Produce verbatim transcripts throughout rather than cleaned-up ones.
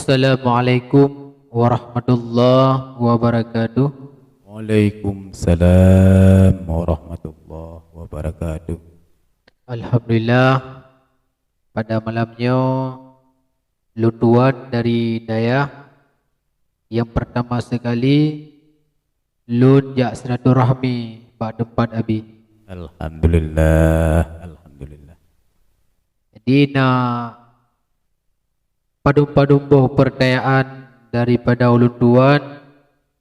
Assalamualaikum warahmatullahi wabarakatuh. Waalaikumsalam warahmatullahi wabarakatuh. Alhamdulillah, pada malam nyoe lôn tuan dari dayah nyang pertama sekali lôn jak silaturahmi bak teumpat Abi. Alhamdulillah, alhamdulillah. Jadi na padum-padum boh peurtanyaan daripada ulôn tuan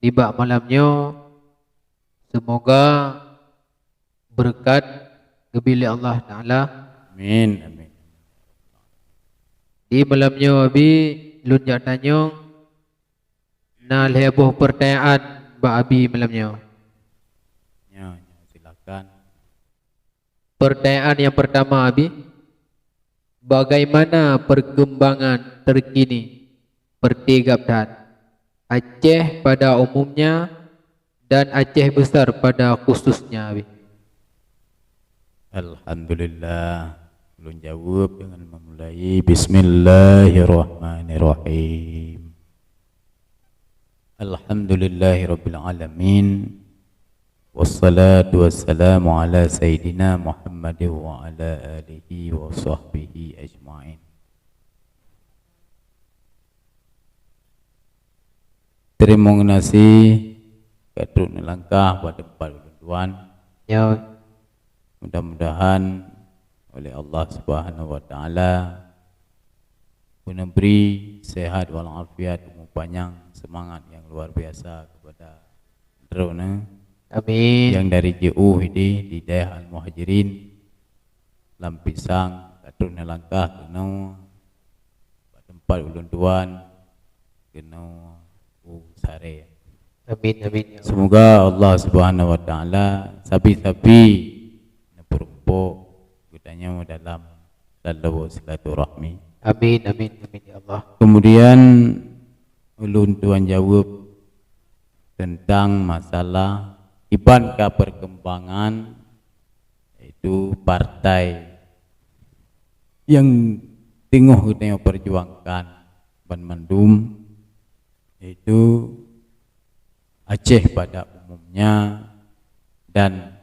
nibak malam nyoe. Seumoga beureukat geubri lé Allah Taala. Amin, amin. Di malam nyoe Abi, lôn jak tanyong, na lhée boh peurtanyaan bak Abi malam nyoe. Ya, ya, silakan. Peurtanyaan nyang peurtama Abi, bagaimana peurkeumbangan teurkini peureutégab that Aceh pada umumnya dan Aceh Besar pada khususnya Abi? Alhamdulillah. Ulôn jaweueb deungon meumulai, Bismillahirrahmanirrahim. Alhamdulillahirabbil alamin. Wassalatu wassalamu ala sayyidina Muhammadin wa ala alihi wa sahbihi ajmain. Teurimong geunaséh ka trok neulangkah bak teumpat ulôn tuan. Ya. Mudah-mudahan oleh Allah Subhanahu wa Taala geuneubri sehat walafiat, umu panyang, seumangat nyang luar biasa keupada droeneuh. Amin. Nyang dari jiôh idéh di dayah Al-Muhajirin, lam Pisang, ka trok neulangkah keunoe bak teumpat ulôn tuan, keunoe u Saré. Amin, amin, ya Allah. Semoga Allah Subhanahu wa Taala sabe-sabe neupeurumpok geutanyoe dalam laloe silaturahmi. Amin, amin, amin, ya Allah. Kemudian ulôn tuan jaweueb tentang masalah iban ka perkembangan, yaitu partai yang teungoh geutanyoe perjuangkan banmandum, yaitu Aceh pada umumnya dan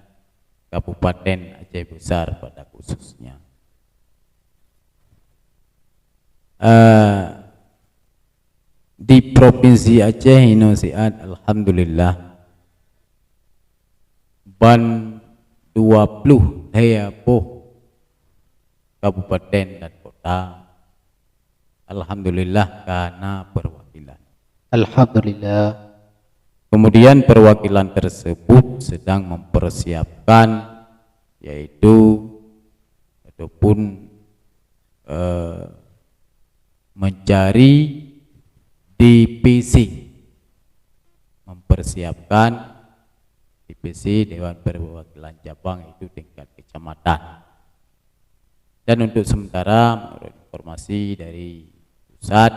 Kabupaten Aceh Besar pada khususnya. Eh, di Provinsi Aceh inoe siat, alhamdulillah, ban dua puluh lhée boh kabupaten dan kota, alhamdulillah, ka na perwakilan. Alhamdulillah. Kemudian perwakilan tersebut sedang mempersiapkan, yaitu ataupun, eh, mencari D P C, mempersiapkan D P C, Dewan Perwakilan Cabang, itu tingkat kecamatan. Dan untuk sementara, menurut informasi dari pusat,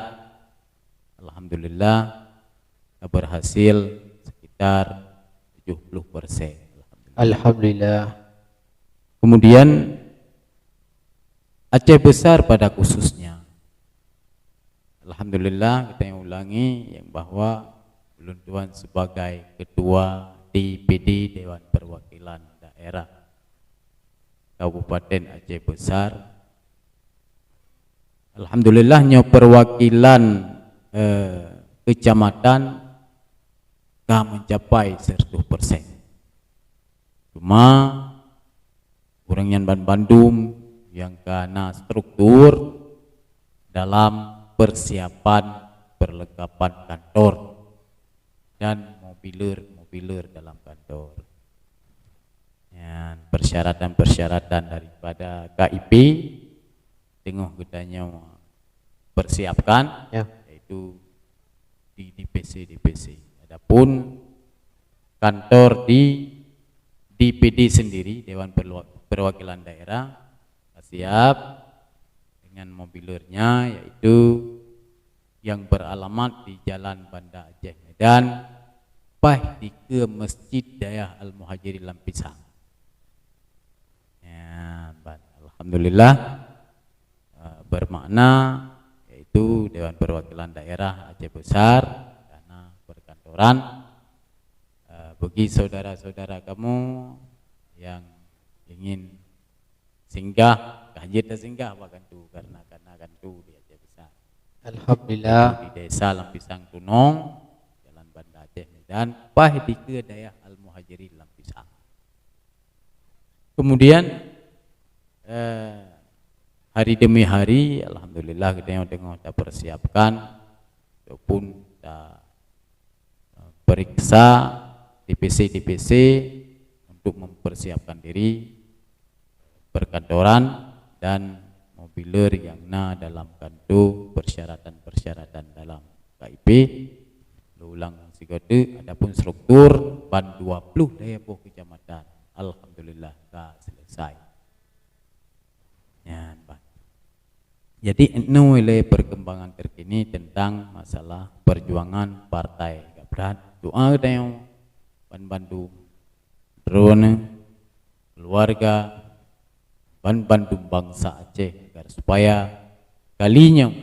alhamdulillah, berhasil sekitar tujuh puluh persen. Alhamdulillah. Kemudian, Aceh Besar pada khususnya, alhamdulillah, kita yang ulangi yang bahwa ulôn tuan sebagai ketua D P D, Dewan Perwakilan Daerah Kabupaten Aceh Besar, alhamdulillah, nyoe perwakilan, eh, kecamatan ka mencapai seratus persen. Cuma, ureuëng nyan banmandum nyang ka na struktur dalam persiapan perlengkapan kantor dan mobiler-mobiler dalam kantor. Dan persyaratan-persyaratan daripada K I P teungoh geutanyoe persiapkan, ya, yaitu di D P C, D P C. Adapun kantor di D P D sendiri, Dewan Perlu-, Perwakilan Daerah, siap dengan mobilernya, yaitu yang beralamat di Jalan Banda Aceh Medan, paih dikeue Masjid Dayah Al-Muhajirin Lam Pisang. Ya, ban-, alhamdulillah, eh, bermakna yaitu Kantu Dewan Perwakilan Daerah Aceh Besar, karena perkantoran. Eh, bagi saudara-saudara kamu yang ingin singgah, ka jeuet tasinggah bak Kantu, karena, karena Kantu di Aceh Besar. Alhamdulillah. Di Desa Lam Pisang Tunong, Jalan Banda Aceh, Medan, paih dikeue dayah Al-Muhajirin Lam Pisang. Kemudian, eh, hari demi hari, alhamdulillah, kita yang tengok kita persiapkan ataupun kita, eh, periksa D P C-D P C untuk mempersiapkan diri perkantoran dan mobiler yang na dalam Kantu persyaratan-persyaratan dalam K I P. Lôn ulang sigoe teuk, adapun struktur ban dua puluh lhèe boh kecamatan, alhamdulillah, ka selesai. Nyan ban. Jadi, inoe lé perkembangan terkini tentang masalah perjuangan Partai Gabthat. Doa geutanyoe ban bandum, droeneuh, keluarga, ban bandum bansa Aceh, agar supaya kali nyoe,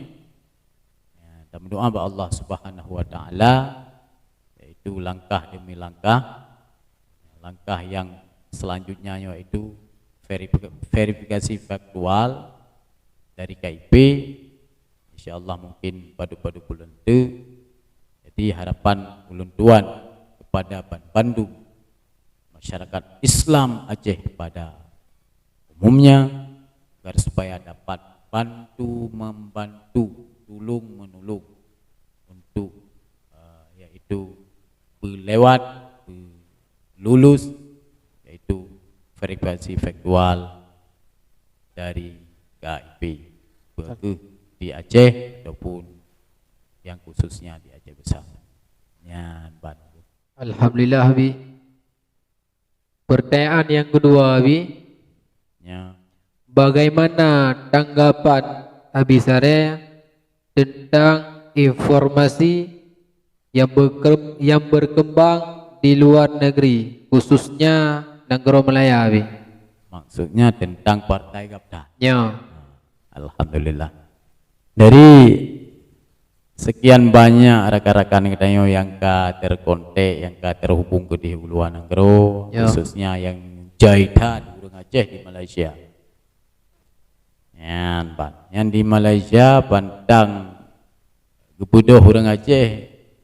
ya, tameudoa bak Allah Subhanahu wa Taala, yaitu langkah demi langkah. Langkah yang selanjutnya yaitu verifika-, verifikasi faktual dari K I P. Insya Allah mungkin padub-padub buleuen teuk. Jadi harapan ulôn tuan kepada ban bandum masyarakat Islam Aceh pada umumnya, agar supaya dapat bantu membantu, tulung menolong untuk, eh, yaitu beulewat, beululus, yaitu verifikasi faktual dari K I P, baik di Aceh ataupun yang khususnya di Aceh Besar. Nyan ban. Alhamdulillah, Abi. Pertanyaan yang kedua, Abi. Ya. Bagaimana tanggapan Abi Sareh tentang informasi yang berke-, yang berkembang di luar negeri, khususnya nanggroe Malaya, Abi? Maksudnya tentang Partai Gabthat? Ya. Alhamdulillah. Dari sekian banyak rakan-rakan geutanyoe nyang ka terkontak, nyang ka terhubung keudeh u luwa nanggroe, ya, khususnya nyang jai that ureueng Aceh di Malaysia. Nyan ban, nyan di Malaysia ban dang geubeudôh ureueng Aceh,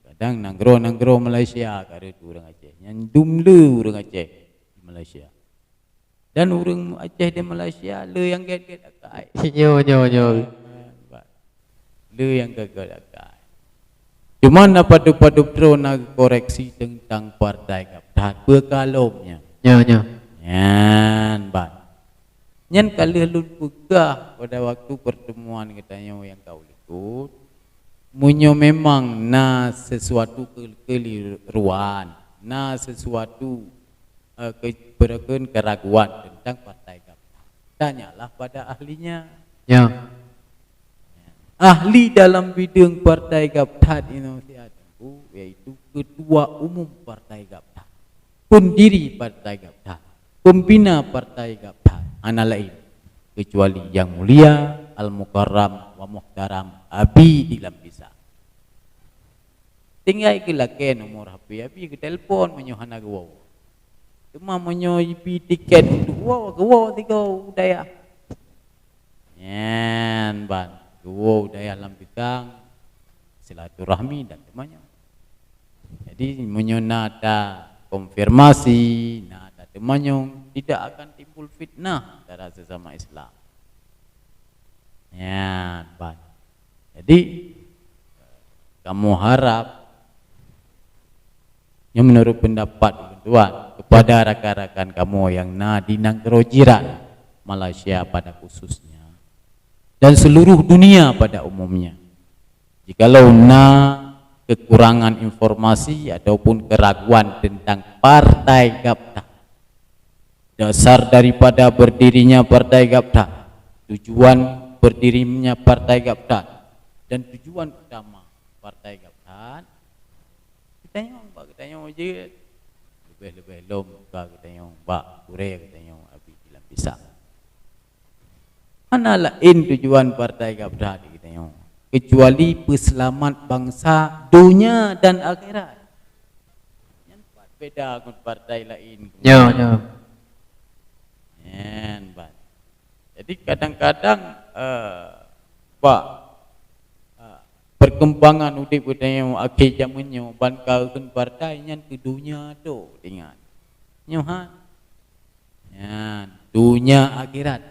kadang nanggroe-nanggroe Malaysia ka rhot ureueng Aceh. Nyan dum le ureueng Aceh di Malaysia. Dan ureueng Aceh di Malaysia le nyang gét-gét akai. Nyo, nyo, nyo. Le nyang gét-gét akai. Cuman na padub-padub droe na koreksi tentang Partai Gabthat. Beukalom nyan. Nyo, nyo. Nyan ban. Nyan ka lheueh lôn peugah pada waktu pertemuan geutanyoe nyang ka u likot. Meunyoe memang na sesuatu ke-, kekeliruan, na sesuatu, eh, ke-, beureukon keraguan tentang Partai Gabthat, tanyalah pada ahlinya. Ya. Ahli dalam bidang Partai Gabthat Indonesia Teungku, yaitu Ketua Umum Partai Gabthat, pendiri Partai Gabthat, pembina Partai Gabthat, hana laén kecuali Yang Mulia Al-Mukarram wa Muhtaram Abi di Lam Pisang. Tinggai geulakée nomor H P Abi, geutelepon meunyoe hana geuwoe. Teuma meunyoe jibi tiket untuk woe, geuwoe sigoe u dayah. Nyan ban, geuwoe u dayah Lam Pisang, silaturahmi dan teumanyong. Jadi, meunyoe na takonfirmasi, na tateumanyong, tidak akan timbul fitnah antara sesama Islam. Nyan ban. Jadi, kamoe harap, nyoe menurut pendapat ulôn tuan, kepada rakan-rakan kamoe nyang na di nanggroe jiran, Malaysia pada khususnya, dan seluruh dunia pada umumnya, jikalau na kekurangan informasi ataupun keraguan tentang Partai Gabthat, dasar daripada berdirinya Partai Gabthat, tujuan berdirinya Partai Gabthat, dan tujuan utama Partai Gabthat, geutanyoe bak geutanyoe jeuet. Leubeh-leubeh lom ka geutanyoe bak gurée geutanyoe Abi di Lam Pisang. Hana laén tujuan Partai Gabthat di geutanyoe. kecuali peuseulamat bansa donya dan akhirat. Nyan pat beda ngon partai laén. Ya, ya. Nyan ban. Jadi kadang-kadang eh, bak eh, perkembangan udeb geutanyoe akhé jameun nyoe ban ka kheun partai nyan keu donya tu ingat. Nyoe han. Nyan, donya akhirat.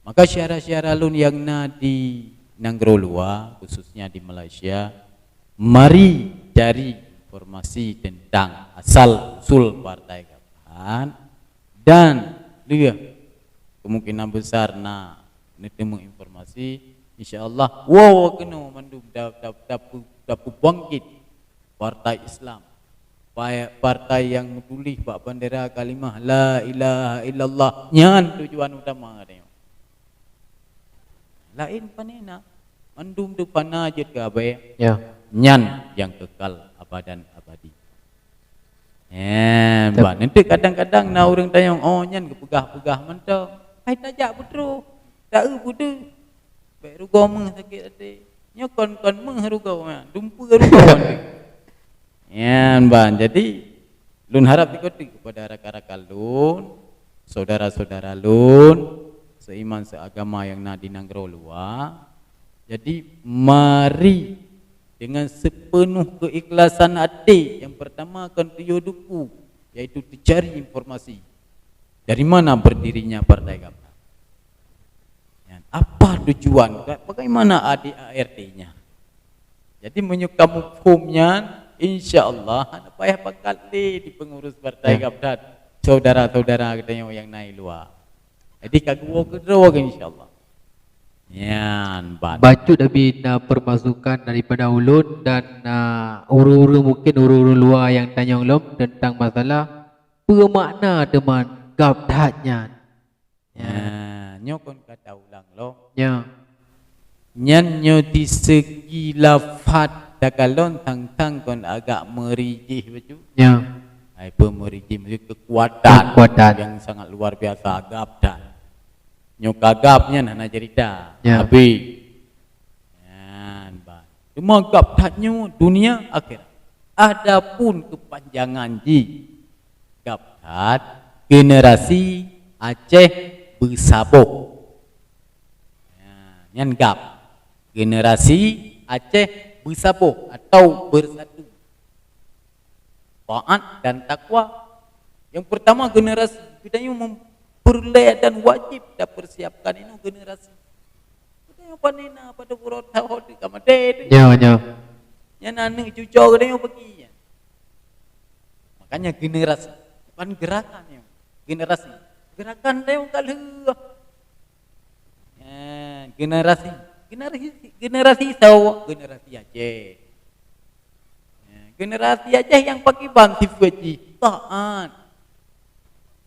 Maka syedara-syedara lôn nyang na di nanggroe luwa, khususnya di Malaysia, mari cari informasi tentang asal usul Partai Gabthat dan lheueh kemungkinan besar na neuteumé informasi, insya Allah, wow keunoe mandum da- da- da- dapeubangkit partai Islam, pa- partai nyang meutuléh bak bandera kalimah la ilaha illallah. Nyan tujuan utama geutanyoe. Laén pane na, mandum tu fana jeuet keu abée. Ya. Nyan nyang kekal abadan abadi. Eh, bah, nanti kadang-kadang na ureuëng tanyong, oh nyan geupeugah-peugah mantong. Hai tajak beutroh, taeu beudeuh. Bék rugoe meuh sakét até. Nyoe kon kon meuh rugoe, dumpeue rugoe. Nyan ban. Jadi lôn harap dikotik kepada rakan-rakan lôn, saudara-saudara lôn seiman seagama yang na di nanggroe luwa. Jadi mari dengan sepenuh keikhlasan hati, yang pertama kon tuyoe duku, yaitu dicari informasi dari mana berdirinya Partai Gabthat. Apa tujuan, bagaimana A D A R T-nya. Jadi meunyoe kamu phom nyan, insya Allah hana payah pakat lé di pengurus Partai Gabthat, saudara-saudara geutanyoe nyang na i luwa. Jadi ka geuwoe keudroe insya Allah. Nyan ban. Bacut Abi na permasukan daripada ulôn dan uh, ureuëng-ureuëng mungkin ureuëng-ureuëng luwa nyang tanyong lom tentang masalah peue makna teuma Gabthat nyan. Ya, nyoe kon ka taulang lom. Ya. Nyan nyoe di segi lafat takalon tang-tang kon agak meurijih bacut. Ya. Hai peue meurijih maksud kekuatan, Kekuatan. Yang sangat luar biasa, Gabthat. Nyoe ka gab nyan hana cerita. Ya. Habis. Nyan ban. Cuma Gabthat nyoe dunia akhirat. Adapun kepanjangan jih Gabthat generasi Aceh beusaboh. Nah, nyan gab generasi Aceh beusaboh atau bersatu. Taat dan takwa. Yang pertama generasi kita yang memperoleh dan wajib kita persiapkan ini generasi. Kita yang panina pada burot tahu di kamade itu. Ya, ya. Yang anak cucu kita yang pergi. Makanya generasi bukan gerakan yang generasi. Gerakan dia yang kalah. Eh, generasi generasi generasi tahu generasi Aceh. Generasi Aceh yang pakai ban sifat jih taat.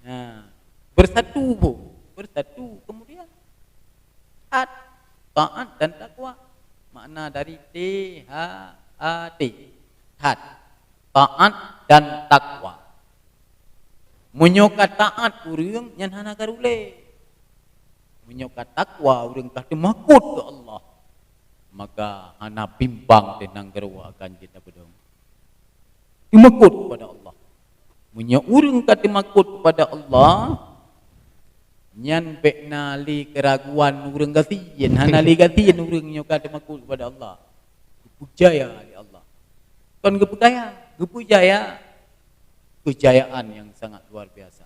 Nah, bersatu bu, bersatu kemudian taat, taat dan takwa. Makna dari T H A T, taat, taat dan takwa. Meunyoe ka taat ureuëng nyan hana karulee. Meunyoe ka takwa ureuëng ka teumakot keu Allah, maka hana bimbang teuh nanggroe akan jeuet tapeudong. Teumakot kepada Allah. Meunyoe ureuëng ka teumakot kepada Allah, nyan bék na lé keraguan ureuëng gasien, hana lé gasien ureuëng nyoe ka teumakot kepada Allah. Geupujaya lé Allah. Kon geupeukaya, geupujaya. Kejayaan yang sangat luar biasa.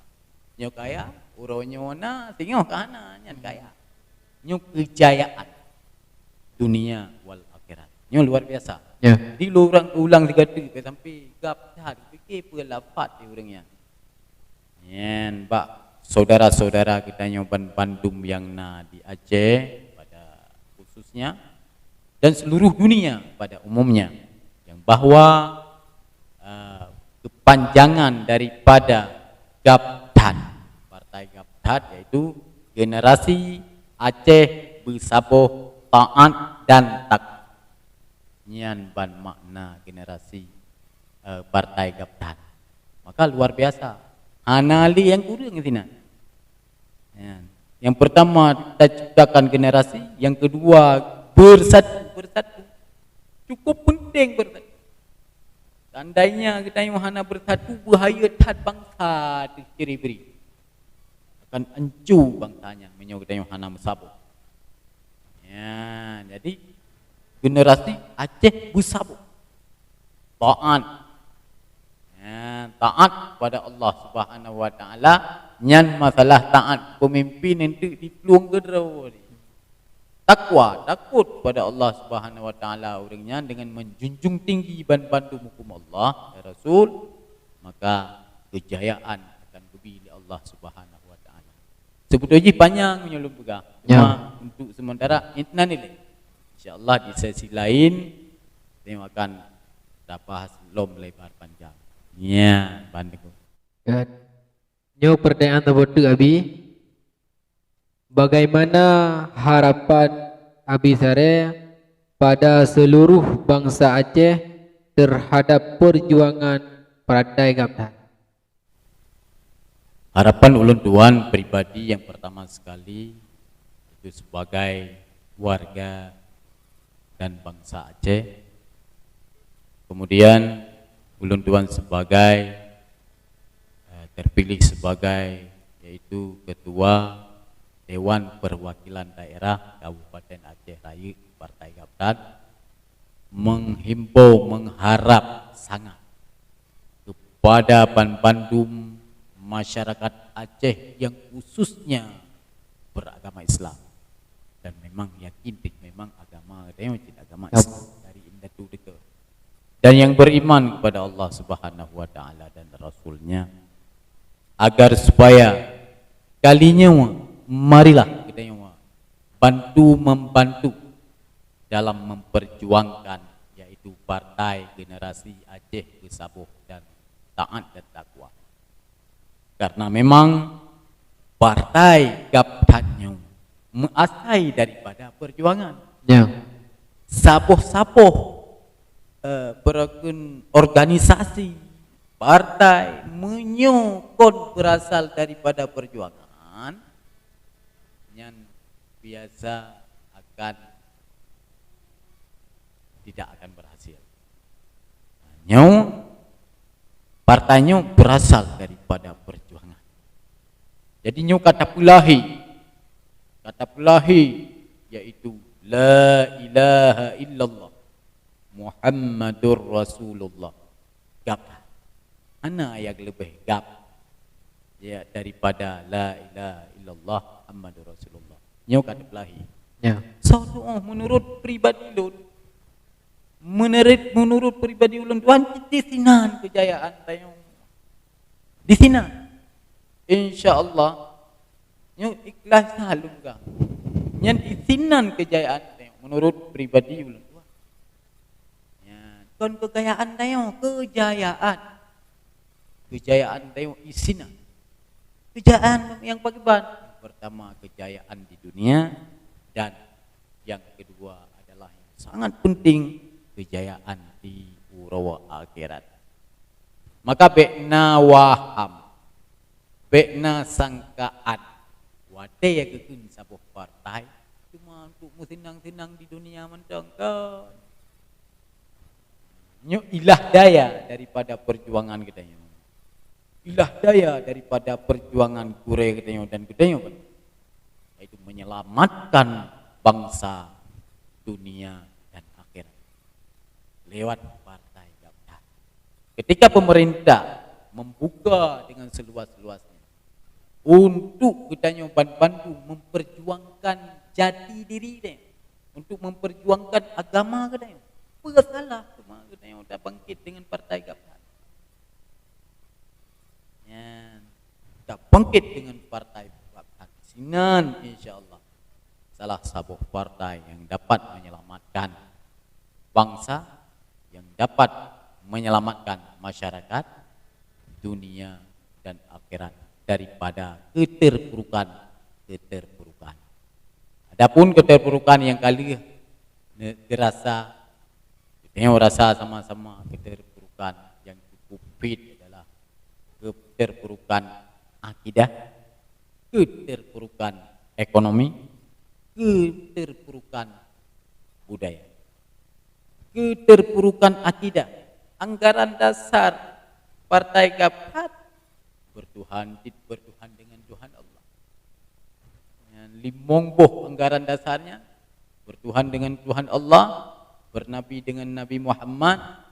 Nyoe kaya, uroe nyoe na, singoh ka hana, nyan kaya. Nyoe kejayaan dunia wal akhirat. Nyoe luar biasa. Ya. Di lurang ulang tiga tu sampai gab dah dipikir pelafat di urang nyan. Nyan bak saudara-saudara kita nyoe ban bandum yang na di Aceh pada khususnya dan seluruh dunia pada umumnya yang bahwa uh, kepanjangan daripada Gabthat, Partai Gabthat yaitu generasi Aceh beusaboh taat dan takwa. Nyan ban makna generasi uh, Partai Gabthat. Maka luar biasa. Hana li yang kurang di sini. Yang pertama kita ciptakan generasi, yang kedua Bersatu, bersatu. Cukup penting bersatu. Seandainya geutanyoe hana bersatu, bahaya that bansa teuh ciri-biri. Akan ancu bansa nyan meunyoe geutanyoe hana meusaboh. Ya, jadi generasi Aceh beusaboh. Taat. Ya, taat kepada Allah Subhanahu wa Taala. Nyan masalah taat pemimpin enteuk diplueng keudroe. Takwa, takut kepada Allah Subhanahu wa Taala ureuëng nyan dengan menjunjung tinggi ban bandum hukum Allah dan Rasul, maka kejayaan akan geubri lé Allah Subhanahu wa Taala. Seubeutôi jih panyang meunyoe lôn peugah. Ya. Cuma untuk sementara, itu nan ilée. Insya Allah di sesi lain, saya akan tabahas lom lebar panjang. Ya, bandum. Dan nyoe pertanyaan saboh teuk, Abi. Bagaimana harapan Abi Sareh pada seluruh bangsa Aceh terhadap perjuangan partai Gabthat? Harapan ulôn tuan pribadi yang pertama sekali itu sebagai warga dan bangsa Aceh. Kemudian ulôn tuan sebagai eh, terpilih sebagai yaitu ketua Dewan Perwakilan Daerah Kabupaten Aceh Rayeuk Partai Gabthat menghimbau, mengharap sangat kepada ban bandum masyarakat Aceh yang khususnya beragama Islam dan memang yakin dek memang agama geutanyoe cit agama Islam dari indatu deka dan yang beriman kepada Allah Subhanahu wa Taala dan Rasulnya agar supaya kali nyoe marilah geutanyoe bantu membantu dalam memperjuangkan yaitu partai generasi Aceh beusaboh dan taat dan takwa. Karena memang partai Gabthat nyoe meuasai daripada perjuangan. Ya. Saboh-saboh eh, peurakeun organisasi partai meunyoe kon berasal daripada perjuangan nyan biasa akan tidak akan berhasil. Nyoe partai nyoe berasal daripada perjuangan. Jadi nyoe kata peulahi, kata peulahi yaitu la ilaha illallah Muhammadur Rasulullah. Gab. Hana ayat leubeh gab ya daripada la ilaha illallah Muhammadur Rasulullah. Nyoe kata peulahi. Ya. Soe tuoh menurut pribadi lôn, menurut menurut pribadi ulôn tuan di sinan kejayaan tanyoe. Di sinan. Insya Allah nyoe ikhlas lôn peugah. Nyan di sinan kejayaan tanyoe menurut pribadi ulôn tuan. Ya, kon kejayaan tanyoe, kejayaan. Kejayaan tanyoe isinan. Kejayaan yang pakriban? Yang pertama kejayaan di dunia dan yang kedua adalah yang sangat penting kejayaan di uroe akhirat. Maka bék na waham, bék na sangkaan watée geukheun saboh partai cuma untuk meusinang-sinang di dunia mantong kan. Nyoe ilah daya daripada perjuangan geutanyoe. Ilah daya daripada perjuangan gurée geutanyoe dan geutanyoe yaitu menyelamatkan bangsa, dunia dan akhirat lewat partai Gabthat. Ketika pemerintah membuka dengan seluas-luasnya untuk geutanyoe ban bandum memperjuangkan jati diri deh, untuk memperjuangkan agama geutanyoe, peue salah teuma geutanyoe tabangkit dengan partai Gabthat? Nyan, tabangkit dengan partai Gabthat sinan insya Allah salah saboh partai yang dapat menyelamatkan bangsa, yang dapat menyelamatkan masyarakat, dunia dan akhirat daripada keterpurukan-keterpurukan. Adapun keterpurukan yang ka lheueh ne-, terasa, kita rasa sama-sama keterpurukan yang cukup fit adalah keterpurukan akidah, keterpurukan ekonomi, keterpurukan budaya. Keterpurukan akidah, anggaran dasar partai gabah that bertuhan, bertuhan dengan Tuhan Allah. Limong boh anggaran dasarnya, bertuhan dengan Tuhan Allah, bernabi dengan Nabi Muhammad,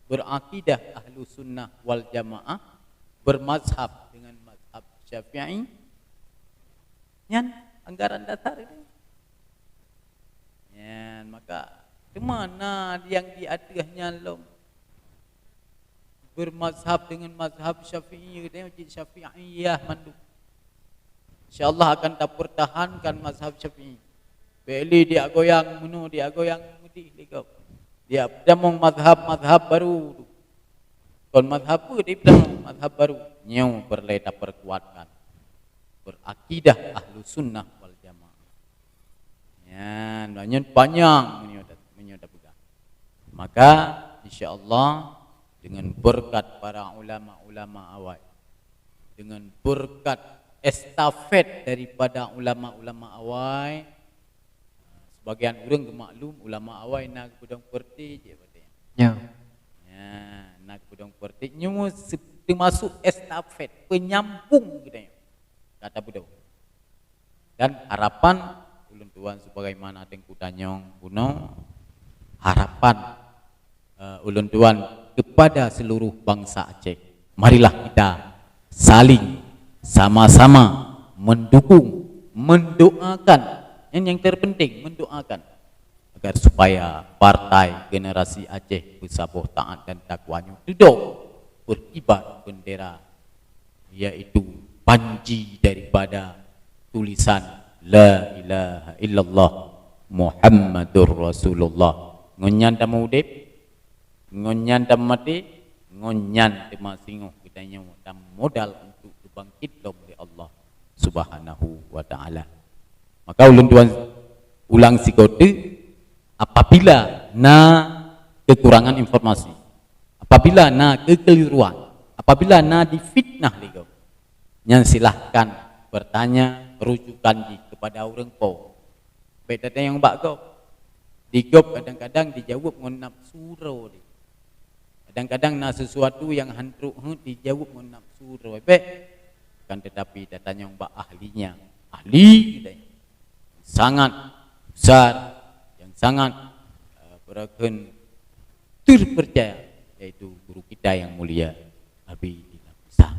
berakidah ahlu sunnah wal jamaah, bermazhab dengan mazhab Syafi'i. Nyan anggaran dasar itu. Nyan, maka, teuma na nyang di ateueh nyan lom bermazhab dengan mazhab Syafi'i, katanya cit Syafi'iyah mandum. Insya Allah akan tapertahankan mazhab Syafi'i. Bèk lé diak goyang meunoe, diak goyang meudéh lé gob. Diak peutamong mazhab-mazhab baru tu. Kon mazhab peue dipeutamong, mazhab baru. Nyoe peureulèe taperkuatkan. Berakidah ahlu sunnah wal jamaah. Nyan, nyan panyang meunyoe ta-, meunyoe tapeugah. Maka, insya Allah, dengan berkat para ulama-ulama awai, dengan berkat estafet daripada ulama-ulama awai, sebagian ureueng geumaklum, ulama awai na geupeudong peureuté jih batée. Ya. Ya, na geupeudong peureuté. Nyoe se-, teumasuk estafet, penyambung geutanyoe. Ka tapeudong. Dan harapan ulôn tuan sebagaimana Teungku tanyong bunoe, harapan, eh, ulôn tuan kepada seluruh bangsa Aceh. Marilah kita saling sama-sama mendukung, mendoakan. Ini yang terpenting, mendoakan agar supaya Partai Generasi Aceh Beusaboh Taat dan Takwa nyoe teudong beukibar bendera, yaitu panji daripada tulisan La ilaha illallah Muhammadur Rasulullah. Ngon nyan tameuudép, ngon nyan tamaté, ngon nyan teuma singoh geutanyoe tamodal untuk geubangkét lom lé Allah Subhanahu wa Ta'ala. Maka ulôn tuan ulang sigoe teuk, apabila na kekurangan informasi, apabila na kekeliruan, apabila na difitnah lé gob, nyan silahkan bertanya, rujukan jih kepada ureueng po. Bèk tatanyong bak gob. Di gob kadang-kadang dijaweueb ngon nafsu droe. Kadang-kadang na sesuatu nyang han trok heuet dijaweueb ngon nafsu droe. Bèk. Akan tetapi tatanyong bak ahlinya. Ahli kita yang sangat besar, yang sangat, eh, beurakan terpercaya, yaitu guru kita yang mulia Abi Dina Musa.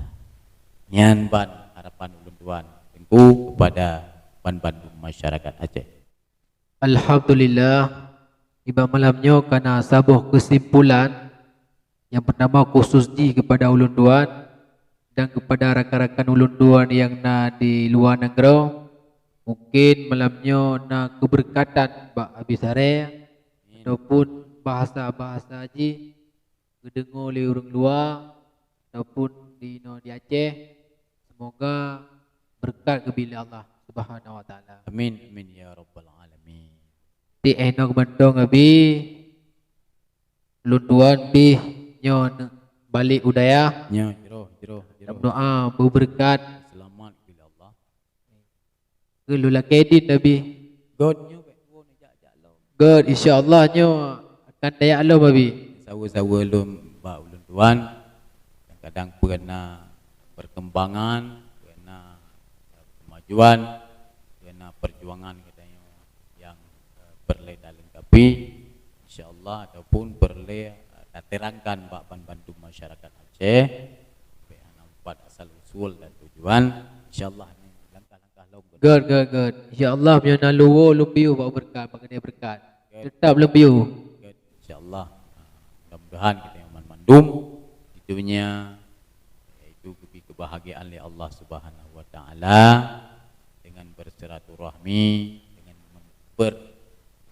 Nyan ban harapan ulôn tuan Teungku kepada ban bandum masyarakat Aceh. Alhamdulillah, nibak malam nyoe ka na saboh keusimpulan. Nyang peutama khusos jih keupada ulôn tuan dan keupada rakan-rakan ulôn tuan nyang na di luwa nanggroe. Mungken malam nyoe na keubeureukatan bak Abi Saré ataupun bahasa-bahasa jih geudeungoe lé ureueng luwa ataupun di inoe di Aceh. Semoga beureukat geubri lé Allah Subhanahu wa Taala. Amin, amin ya rabbal alamin. Di eh noe mantong Abi, lôn tuan pih nyoe balek u dayah. Nyoe jroh, jroh, jroh. Meudoa beubeureukat. Selamat bila Allah. Keu lôn lakèe dit Abi. Göt nyoe bèk tuwoe neujak-jak lom. Göt, insya Allah nyoe akan tajak lom Abi. Saweue-saweue lom bak ulôn tuan. Kadang-kadang peue na perkembangan, peue na, eh, kemajuan, peue na perjuangan geutanyoe nyang, eh, peureulèe talengkapi, insya Allah, ataupun peureulèe, eh, taterangkan bak ban bandum masyarakat Aceh, bèk hana meupat asal usul dan tujuan, insya Allah, nyoe langkah-langkah lom. Göt, göt, göt. Insya Allah, meunyoe na luwoe lôn piôh bak beureukat, bak keuneuk beureukat. Göt. Teutap lôn piôh. Göt. Insya Allah, mudah-mudahan kita yang mandum di dunia, yaitu geubri kebahagiaan lé Allah Subhanahu wa Taala dengan bersilaturahmi, dengan memper-,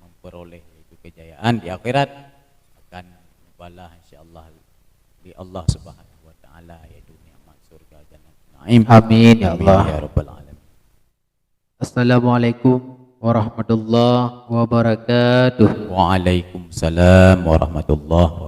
memperoleh yaitu kejayaan di akhirat, akan dibalah insya Allah di Allah Subhanahu wa Taala, yaitu nikmat surga Jannatun Naim. Amin, ya Allah. Amin, ya rabbal alamin. Assalamualaikum warahmatullahi wabarakatuh. Waalaikumsalam warahmatullahi